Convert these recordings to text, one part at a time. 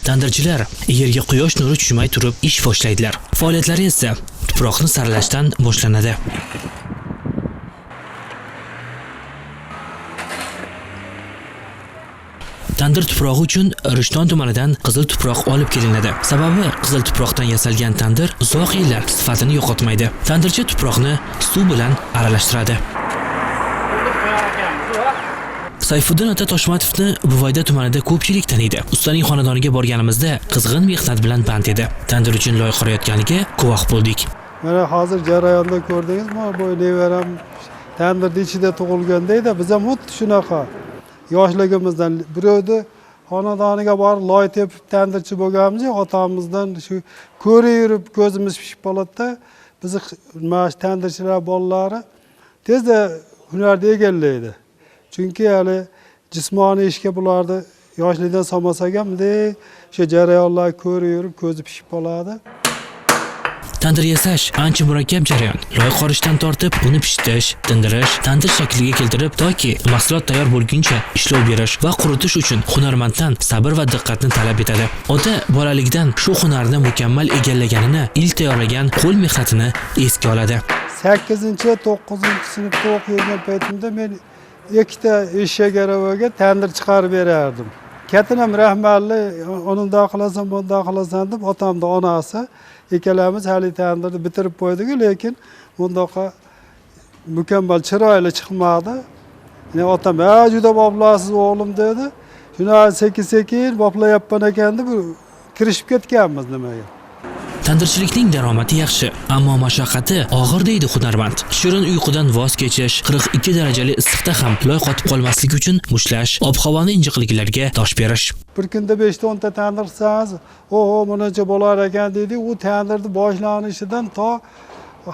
Tandirchilar yerga quyosh nuri tushmay turib ish boshlaydilar. Faoliyatlari esa tuproqni saralashdan boshlanadi. Tandir tuprog'i uchun Rishton tumanidan qizil tuproq olib kelinadi. Sababi qizil tuproqdan yasalgan tandir uzoq yillar sifatini yo'qotmaydi. Tandirchi tuproqni suv bilan aralashtiradi. Sayfuddin ota Toshmatovni Buvayda tumanida ko'pchilik taniydi. Ustaning xonadoniga borganimizda qizg'in mehnat bilan band edi. Tandir uchun loy qorayotganiga guvoh bo'ldik. Mana hozir jarayonda ko'rdingizmi, bu nevaram tandirning ichida tug'ilganda biz ham xuddi shunaqa yoshligimizdan birovni xonadoniga borib loy tepib tandirchi bo'lganmiz, otamizdan shu ko'rib yurib ko'zimiz pishib qoladida, bizni mana shu tandirchilar bolalari tezda hunarni egallaydi. Chunki hali jismoniy ishga bularni yoshlikdan solmasak ham bunday o'sha jarayonlar ko'rib yurib ko'zi pishib qoladi. Tandir yasash ancha murakkab jarayon. Loy qorishdan tortib, uni pishitish, tindirish, tandir shakliga keltirib, toki mahsulot tayyor bo'lguncha ishlov berish va quritish uchun hunarmanddan sabr va diqqatni talab etadi. Ota bolaligidan shu hunarni mukammal egallaganini, ilk tayyorlagan qo'l mehnatini esga oladi. 8-9-sinfda o'qiyotgan paytimda men ikkita eshak aravaga tandir chiqarib berardim. Katinam rahmatli, undan qilasan, bundan qilasan deb otamni onasi ikkalamiz hali tandirni bitirib qo'ydik, lekin bundaqa mukammal chiroyli chiqmadi. Yani otam, "Ha, juda boplasiz o'g'lim" dedi. Shuni sekin-sekin boplayapman ekan deb kirishib ketganmiz nimaga. Tandirchilikning daromadi yaxshi, ammo mashaqqati og'ir deydi hunarmand. Shirin uyqudan voz kechish, 42 darajali issiqda ham loy qotib qolmasligi uchun mushlash, ob-havoni injiqliklarga dosh berish. Bir kunda 5-10 ta tandir qilsangiz, "Oho, buncha bo'lar ekan" deydi. U tandirni boshlanishidan to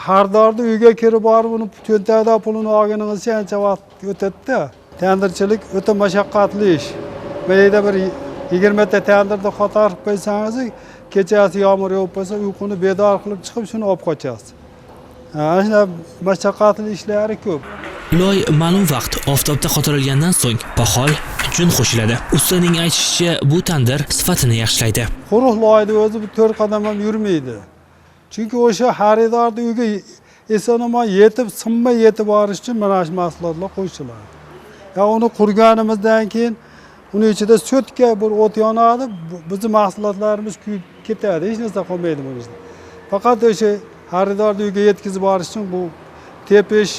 xaridorni uyga kirib borib uni cho'ntagidan pulini olguningizcha ancha vaqt o'tadi-da. Tandirchilik o'ta mashaqqatli ish. Bu yerda bir 20 ta tandirni qator qilib qo'ysangiz, kechasi yomg'ir yog'ib qo'ysa, uyquni bedor qilib chiqib shuni olib qochasiz. Ana shunday mashaqqatli ishlari ko'p. Loy ma'lum vaqt oftobda qotirilgandan so'ng poxol jun qo'shiladi. Ustaning aytishicha, bu tandir sifatini yaxshilaydi. Quruq loyni o'zi bu 4 qadam ham yurmaydi. Chunki o'sha xaridorni uyga eson-omon yetib, sinmay yetib borish uchun mana shu mahsulotlar qo'shiladi. Ya uni qurganimizdan keyin uni ichida so'tka bir o't yonadi, bizni mahsulotlarimiz kuyib ketadi, hech narsa qolmaydi buni ichida. Faqat o'sha xaridorni uyga yetkazib borish uchun bu tepish,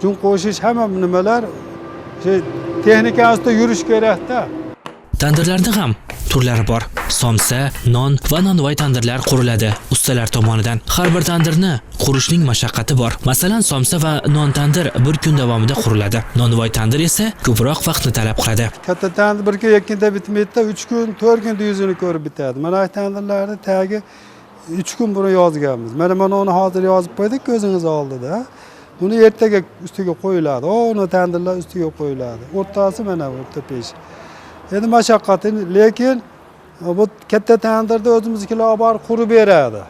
jun qo'shish hamma nimalar o'sha texnika ustida yurish kerakda. Tandirlarda ham turlari bor. Somsa, non va nonvoy tandirlar quriladi ustalar tomonidan. Har bir tandirni qurishning mashaqqati bor. Masalan, somsa va non tandir bir kun davomida quriladi. Nonvoy tandir esa ko'proq vaqtni talab qiladi. Katta tandir bir kun, ikki kunda bitmaydi-da, 3 kun, 4 kunda yuzini ko'rib bitadi. Mana shu tandirlarni tagi 3 kun burun yozganmiz. Mana uni hozir yozib qo'ydik ko'zingiz oldida. Buni ertaga ustiga qo'yiladi. Uni tandirlar ustiga qo'yiladi. O'rtasi mana o'rta pesh. Endi mashaqqati, lekin bu katta tandirda o'zimiznikilar olib borib qurib beradi.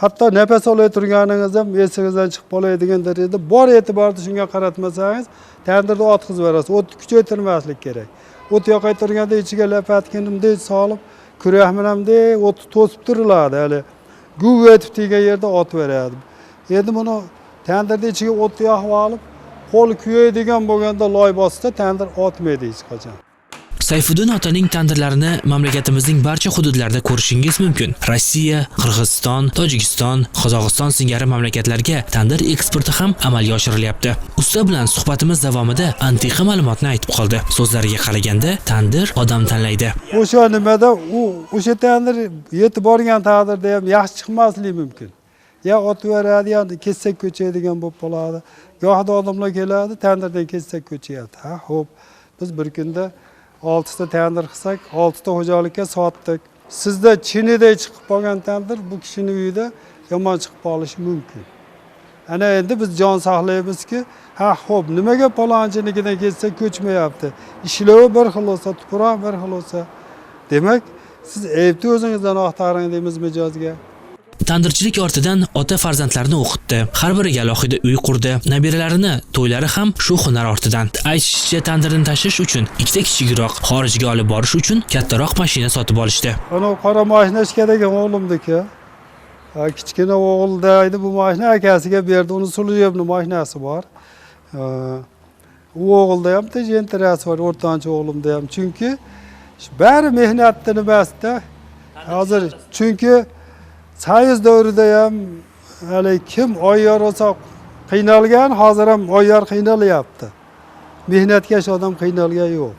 Hatto nafas olay turganingiz ham esingizdan chiqib qoladigan darajada bor e'tiborni shunga qaratmasangiz, tandirda otqizib yuborasiz. O'tni kuchaytirmaslik kerak. O't yoqay turganda ichiga lapatkini bunday solib, kurak bilan bunday o'tni to'sib turiladi. Hali guv etib tegan yerda otib beradi. Endi buni tandirda ichiga o'tni yoqib olib, qo'l kuyaydigan bo'lganda loy bossa tandir otmaydi hech qachon. Sayfuddin otaning tandirlarini mamlakatimizning barcha hududlarida ko'rishingiz mumkin. Rossiya, Qirg'iziston, Tojikiston, Qozog'iston singari mamlakatlarga tandir eksporti ham amalga oshirilyapti. Usta bilan suhbatimiz davomida antiqa ma'lumotni aytib qoldi. So'zlariga qaraganda, tandir odam tanlaydi. O'sha nimada u o'sha tandir yetib borgan taqdirda ham yaxshi chiqmasligi mumkin. Ya otib beradi, ya kessak ko'chadigan bo'lib qoladi. Gohida odamlar keladi, tandirdan kessak ko'chyapti. Ha, xo'p, biz bir kunda 6 ta tandir qilsak, 6 ta xo'jalikka sotdik. Sizda chiniday chiqib qolgan tandir bu kishining uyida yomon chiqib qolishi mumkin. Ana endi biz jon saqlaymizki, ha, xo'p, nimaga palonchinikidan ketsa ko'chmayapti? Ishlovi bir xil bo'lsa, tuproq bir xil bo'lsa, demak, siz aybni o'zingizdan axtaring deymiz mijozga. Tandirchilik ortidan ota farzandlarini o'qitdi. Har biriga alohida uy qurdi. Nabiralarini to'ylari ham shu hunar ortidan. Aytishicha, tandirni tashish uchun ikkita kichikroq, xorijga olib borish uchun kattaroq mashina sotib olishdi. Ana qora mashina ishga o'g'limniki. Ha, kichkina o'g'ilda edi bu mashina, akasiga berdi. Uni служебный mashinasi bor. Ha, u o'g'ilda ham Gentrasi bor, o'rtancha o'g'limda ham. Chunki bari mehnatni nimasida hozir, chunki Soyuz davrida ham hali kim ayyor bo'lsa qiynalgan, hozir ham ayyor qiynalyapti. Mehnatkash odam qiynalgan yo'q.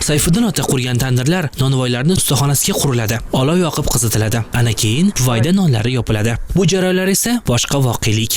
Sayfiddin ota qurgan tandirlar nonvoylarni ustaxonasiga quriladi. Olov yoqib qizitiladi. Ana keyin tuvayda nonlari yopiladi. Bu jarayonlar esa boshqa voqelik.